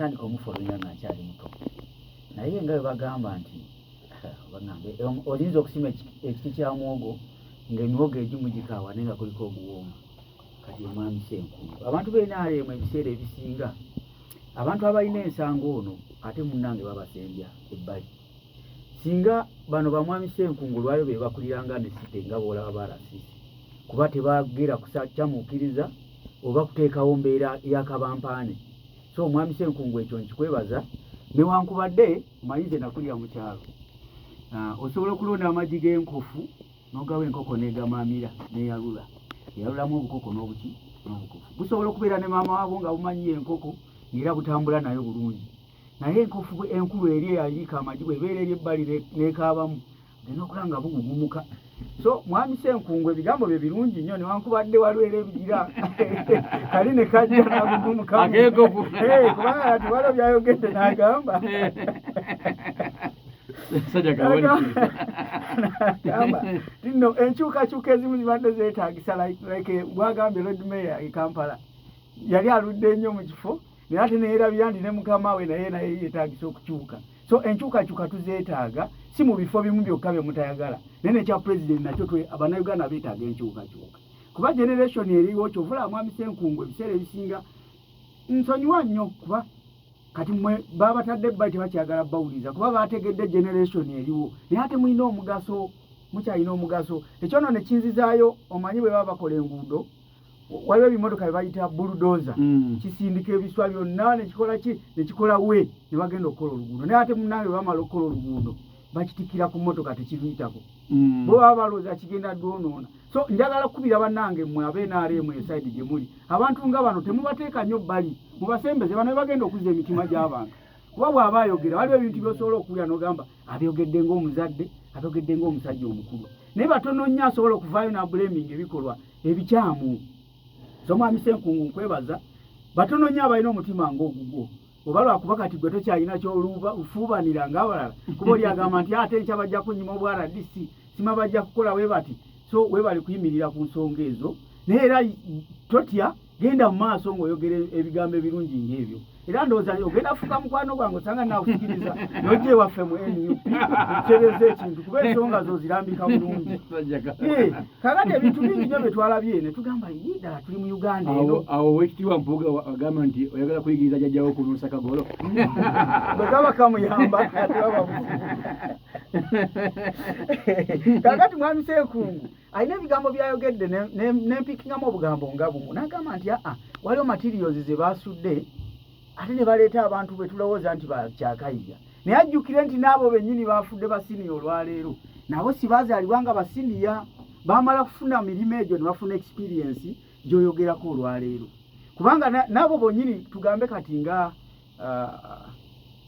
Natandika omufollowinga nga nkyali muto, naye nga bwe bagamba nti bagambe oyinza okusima ekiti kya muwogo ng'emiwogo egimu gikaawa naye nga kuliko oguwooma. Kati omwami Ssenkungu, abantu b'NRM ebiseera ebisinga abantu abalina ensango ono ate munnange babasembya ebbali. Singa bano bamwami Ssenkungu lwayo be bakuliranga ne site nga bw'olaba ba RCC, kuba tebagera kusakyamuukiriza oba kuteekawo mbeera ya kabampaane. So omwami Ssenkungu ekyo nkikwebaza, newankubadde omanyi nze nakulira mu kyalo. Osobola okulonda amagi g'enkofu n'ogawa enkoko n'egamaamira n'eyalula, eyalulamu obukoko n'obuki n'obukofu. Busobola okubeera ne maama waabwo nga bumanyi enkoko ng'era butambula nayo bulungi, naye enkofu enkulu eri eyayiika amagi bw'ebeera eri ebbali n'ekaabamu genda okulaba nga bugugumuka. So mwami Ssenkungu ebigambo bye birungi nnyo, newankubadde waliwo era ebigira kali ne kajja n'agugumukamu. Akeekofu. Kubanga kati waliwo byayogedde n'agamba Sajja kawalikiriza. N'agamba nti nno enkyukakyuka ezimu zibadde zeetaagisa, like bwagambye Lord Mayor e Kampala yali aludde nnyo mu kifo, naye ate neerabira nti ne mukama we naye yeetaagisa okukyuka. So enkyukakyuka tuzeetaaga, si mu bifo bimu byokka bye mutayagala, naye nekya pulezidenti nakyo Bannayuganda beetaaga enkyukakyuka, kuba generation eriwo. Kyovula mwami Ssenkungu ebiseera ebisinga nsonyiwa nnyo, kuba kati mwe babatadde ebbali tebakyagala bawuliriza, kuba bategedde generation eriwo, naye ate mulina omugaso, mukyalina omugaso. Ekyo nno ne kinzizaayo, omanyi bwe baba bakola enguudo waliwo ebimotoka bye bayita bulldozer, kisindika ebiswa byonna nekikola ki nekikola we ne bagenda okukola oluguudo, naye ate munange bwe bamala okukola oluguudo bakitikira ku mmotoka, tekiruyitako. Bo baba balowooza kigenda dwonoona. So njagala kukubira bannange mmwe aba NRM e side gye muli, abantu nga bano temubateeka nnyo bbali, mubasembeze. Bano be bagenda okuzza emitima gy'abantu, kuba bw'aba ayogera waliwo ebintu by'osobola okuwulira n'ogamba abyogedde ng'omuzadde, abyogedde ng'omusajja omukulu, naye batono nnyo asobola okuvaayo n'ablaminga ebikolwa ebikyamu. So mwami Ssenkungu nkwebaza, batono nnyo abalina omutima ng'ogugwo, oba lwakuba kati gwe tokyalina kyolufuubanira ng'abalala, kuba oli agamba nti ate enkya bajja kunyima obwa RDC, sima bajja kukola we bati. So weebale kuyimirira ku nsonga ezo, naye era totya, genda mu maaso ng'oyogera ebigambo ebirungi ng'ebyo. Era ndowooza ogenda kufuuka mukwano gwange, osanga naakusikiriza n'ojja ewaffe mu NUP tutereeza ekintu, kuba ensonga zo zirambika bulungi. Kakati ebintu bingi nnyo bye twalabye ne tugamba, yi ddala tuli mu Uganda eno? Awo owekitiibwa Mpuuga agamba nti oyagala kuyigiriza jjajjawo kunuusa kagolo. Bwe kaba kamuyamba tewaba buzibu. Kakati mwami Ssenkungu alina ebigambo byayogedde nempikingamu obugambo nga bumu, n'agamba nti aa waliwo materials ze baasudde ate ne baleeta abantu bwe tulowooza nti bakyakayiga, naye ajjukire nti n'abo bennyini bafudde basiniya olwaleero nabo si baazaalibwa nga basiniya, bamala kufuna mirimu egyo ne bafuna experience gy'oyogerako olwaleero, kubanga n'abo bonnyini tugambe kati nga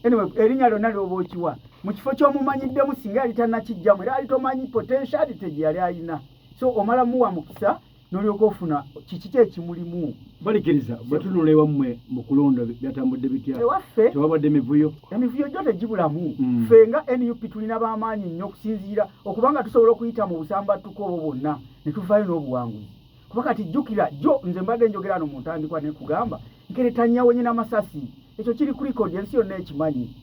anyway, erinnya lyonna lyoba okiwa mu kifo ky'omumanyiddemu, singa yali tannakijjamu era ali tomanyi potentiality gye yali alina. So omala muwa mukisa n'olyoka ofuna kiki kye ekimulimu. Balikiriza bwe tunula ewammwe mu kulonda byatambudde bitya? Ewaffe tewabadde mivuyo? Emivuyo gyo tegibulamu. Ffe nga NUP tulina b'amaanyi nnyo okusinziira okubanga tusobola okuyita mu busambattuko obwo bwonna ne tuvaayo n'obuwanguzi, kuba kati jjukira jjo nze mbadde njogera no mu ntandikwa ne kugamba nkeretanya wenye n'amasasi, ekyo kiri ku record, ensi yonna ekimanyi,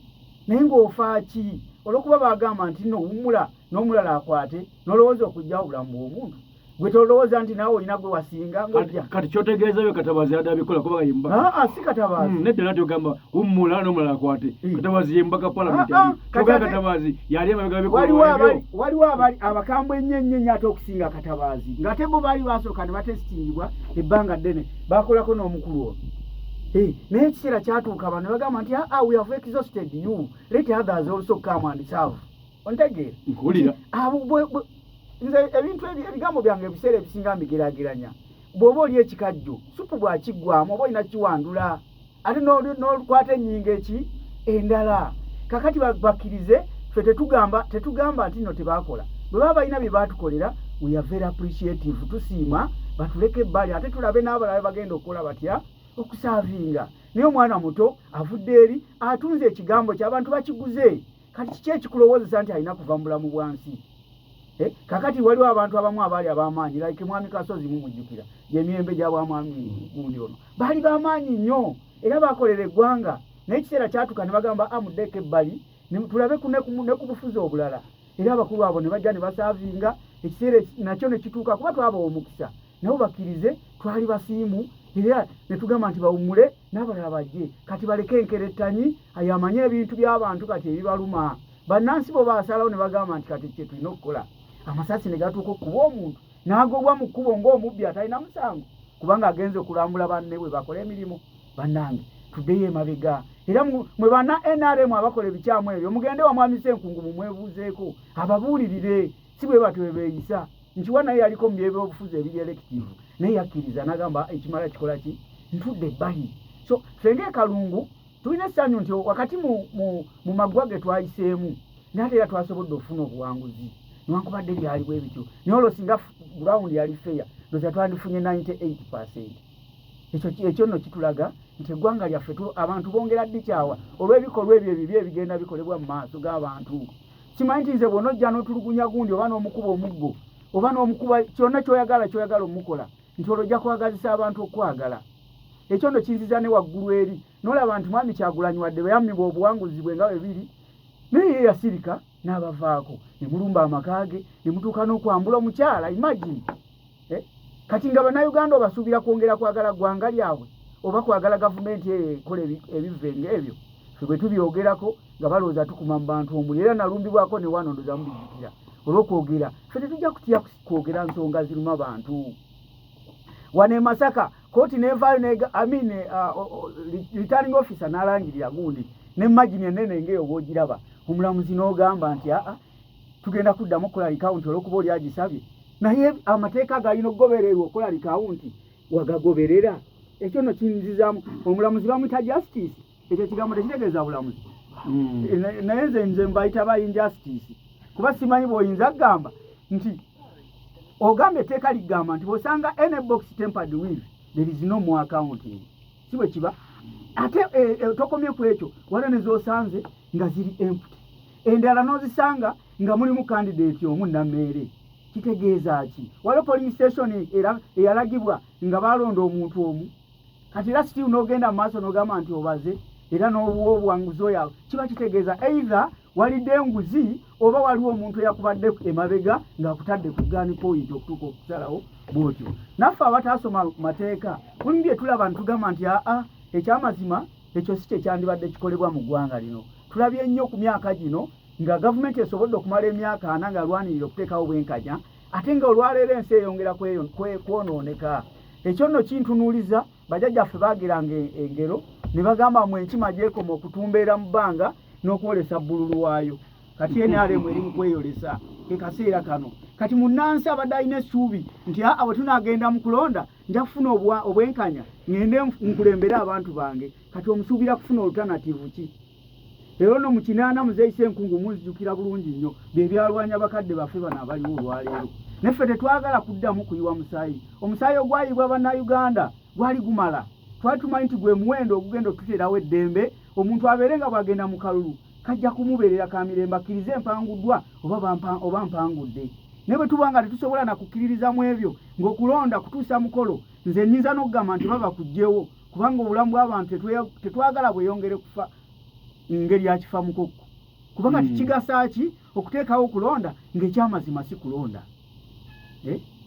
naye ng'ofa ki olw'okuba bagamba nti nno wummula n'omulala akwate, n'olowooza okuggyawo obulamu bw'omuntu? Gwe tolowooza nti naawe olina gwe wasinga ng'ojja? Kati kyotegeeza byo Katabaazi yadde abikola kuba ye mubaka? Aa, si Katabaazi. Nedda, nati ogamba wummula n'omulala akwate. Katabaazi ye mubaka palamenti. Ah, ah, kati Katabaazi yali emabega waliwo abali waliwo abali abakambwe ennyo ennyo ennyo ate okusinga Katabaazi, ng'ate bo baali basooka ne batesitingibwa ebbanga ddene, bakolako n'omukulu ono. Naye ekiseera kyatuuka bano ne bagamba nti aa, we have exhausted you, let others also come and serve. Ontegeera? Nkuwulira. Abo nze ebintu ebigambo byange ebiseera ebisinga mbigeraageranya, bw'oba oli ekikajjo, supu bw'akiggwamu oba olina kiwandula ate n'okwata ennyingo eki endala. Kakati bakkirize, ffe tetugamba nti nno tebakola. Bwe baba balina bye baatukolera, we are very appreciative, tusiima, batuleke ebbali ate tulabe n'abalala bagenda okukola batya okusaavinga. Naye omwana muto avudde eri atunze ekigambo kye, abantu bakiguze. Kati kiki ekikulowoozesa nti alina kuva mu bulamu bwa nsi? Kakati waliwo abantu abamu abaali ab'amaanyi like mwami Kasozi, mumujjukira gyemirembe gya bwamwami gundi ono, baali b'amaanyi nnyo era bakolera eggwanga. Naye ekiseera kyatuuka ne bagamba amuddeko ebbali tulabe ne ku bufuzi obulala. Era abakulu abo ne bajja ne basaavinga ekiseera nakyo ne kituuka, kuba twabawa omukisa nabo bakkirize, twali basiimu era ne tugamba nti bawummule n'abalala bajje. Kati baleke enkerettanyi ayamanye ebintu by'abantu kati ebibaluma. Bannansi bo baasalawo ne bagamba nti kati kye tulina okukola. Amasasi ne gatuuka okukuba omuntu n'agobwa mu kkubo ng'omubbi atalina musango, kubanga agenze okulambula banne bwe bakola emirimu. Bannange, tuddeyo emabega. Era mwe banna NRM abakola ebikyamu ebyo, mugende wa Mwami Ssenkungu mumwebuuzeeko ababuulirire, si bwe batyo bwe beeyisa. Nkiwa naye yaliko mu byebyobufuzi ebiri elective, naye yakkiriza n'agamba ekimala kikola ki, ntudde ebbali. So ffe ng'ekalungu tulina essanyu nti wakati mu maggwa ge twayiseemu, naye ate era twasobodde okufuna obuwanguzi newankubadde byali bwe bityo. Naye olwo singa ground yali fair, ndowooza twandifunye 98%. Ekyo nno kitulaga nti eggwanga lyaffe abantu bongera ddikyawa olw'ebikolwa ebyo ebibi ebigenda bikolebwa mu maaso g'abantu. Simanyi nti nze bw'onojja n'otulugunya gundi oba n'omukuba omuggo oba n'omukuba kyonna ky'oyagala omukola, nti olwo ojja kwagazisa abantu okwagala. Ekyo nno kinziza ne waggulu eri n'olaba nti Mwami Kyagulanyi wadde bwe yammibwa obuwanguzi bwe nga bwe biri, naye ye yasirika n'abavaako ne mulumba amaka ge ne mutuuka n'okwambula omukyala. Imagine, Kati nga Bannayuganda obasuubira kwongera kwagala ggwanga lyabwe oba kwagala gavumenti eyo ekola ebivve ng'ebyo? Ffe bwe tubyogerako nga balowooza tukuma mu bantu omuliro, era nalumbibwako ne wano ndowooza mubijjukira olw'okwogera. Ffe tetujja kutya kwogera nsonga ziruma bantu. Wano e Masaka kooti n'evaayo returning officer n'alangirira gundi ne margin ennene ng'eyo bw'ogiraba, omulamuzi n'ogamba nti aa, tugenda kuddamu okukola recount olw'okuba oli agisabye, naye amateeka galina okugobererwa okukola recount wagagoberera. Ekyo nno kinzizaamu omulamuzi bamuyita justice, ekyo ekigambo tekitegeeza bulamuzi. Naye nze mbayita ba injustice, kuba simanyi bw'oyinza kugamba nti ogamba etteeka ligamba nti bw'osanga any box tampered with, there is no more accounting, si bwe kiba? Ate tokomye ku ekyo, waliwo ne z'osanze nga ziri empty, endala n'ozisanga nga mulimu candidate omu Nammeere. Kitegeeza ki? Waliwo polling station era eyalagibwa nga balonda omuntu omu. Kati era still n'ogenda mu maaso n'ogamba nti obaze era n'obuwa obuwanguzi oyo, kiba kitegeeza either walidde enguzi oba waliwo omuntu eyakubadde emabega ng'akutadde ku gun point okutuuka okusalawo bw'otyo. Naffe abataasoma mateeka mulimu bye tulaba ntugamba nti aa, ekyamazima ekyo si kye kyandibadde kikolebwa mu ggwanga lino. Tulabye nnyo ku myaka gino nga gavumenti esobodde okumala emyaka 40 ng'alwanirira okuteekawo bwenkanya, ate nga olwaleero ensi eyongera kwonooneka. Ekyo nno kintunuuliza bajjajjaffe baagiranga engero ne bagamba mwe enkima gyekoma okutumbeera mu bbanga n'okwolesa bbululu waayo. Kati NRM eri mu kweyolesa ke kaseera kano. Kati munnansi abadde alina essuubi nti aa, bwe tunaagenda mu kulonda nja kufuna obwenkanya, ŋŋende nkulembere abantu bange, kati omusuubira kufuna alternative ki? Era ono mu 80 Muzeeyi Ssenkungu munzijukira bulungi nnyo, bye byalwanya bakadde baffe bano abaliwo olwaleero. Naffe tetwagala kuddamu kuyiwa musaayi. Omusaayi ogwayibwa Bannayuganda gwali gumala. Twali tumanyi nti gwe muwendo ogugenda okututeerawo eddembe, omuntu abeere nga bw'agenda mu kalulu kajja kumubeerera ka mirembe, akkirize empanguddwa oba mpangudde. Naye bwe tuba nga tetusobola na kukkiririza mu ebyo, ng'okulonda kutuusa mukolo, nze nnyinza n'okugamba nti baba kuggyewo, kubanga obulamu bw'abantu tetwagala bweyongere kufa ngeri ya kifa mukokko. Kuba kati kigasa ki okuteekawo okulonda ng'ekyamazima si kulonda?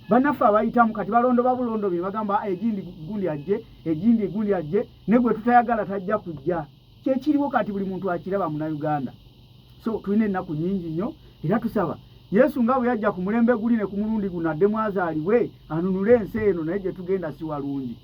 Bannaffe abayitamu kati balondo babulondo bye bagamba egindi gundi ajje, egindi gundi ajje, ne gwe tutayagala tajja kujja. Kyekiriwo kati buli muntu akiraba Munnayuganda. So tulina ennaku nnyingi nnyo, era tusaba Yesu nga bwe yajja ku mulembe guli ne ku mulundi guno addemu azaalibwe anunule ensi eno, naye gye tugenda si walungi.